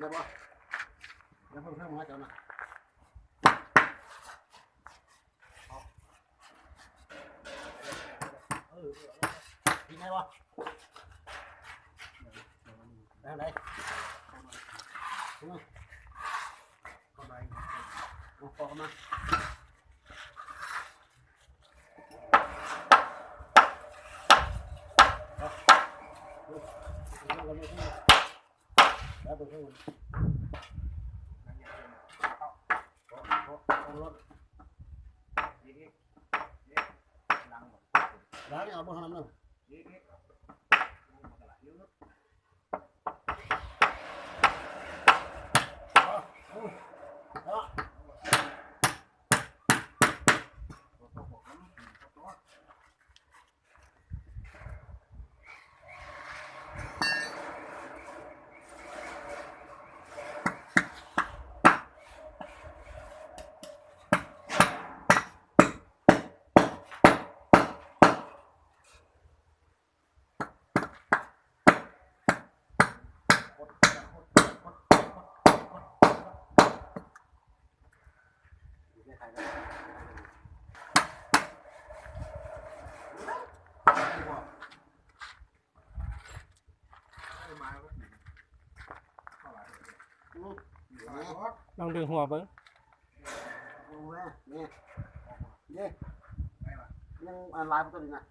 ໄດ້ບໍ່? ດຽວເພິ່ນເພິ່ນມາເຈົ້ານະ. ເອີ ເອີ ໄດ້ບໍ່? ໄດ້ ໄດ້ ເຂົ້າມາ ເຂົ້າມາ ເຂົ້າມາ. ລ້າງນີ້ເອົາບໍ່ ທາງນັ້ນ ລອງດຶງຫົວເບິ່ງ. ໂອ້ຍ ນີ້ ນີ້ ຍັງອັນຫຼາຍກວ່າຕົວນີ້ນະ.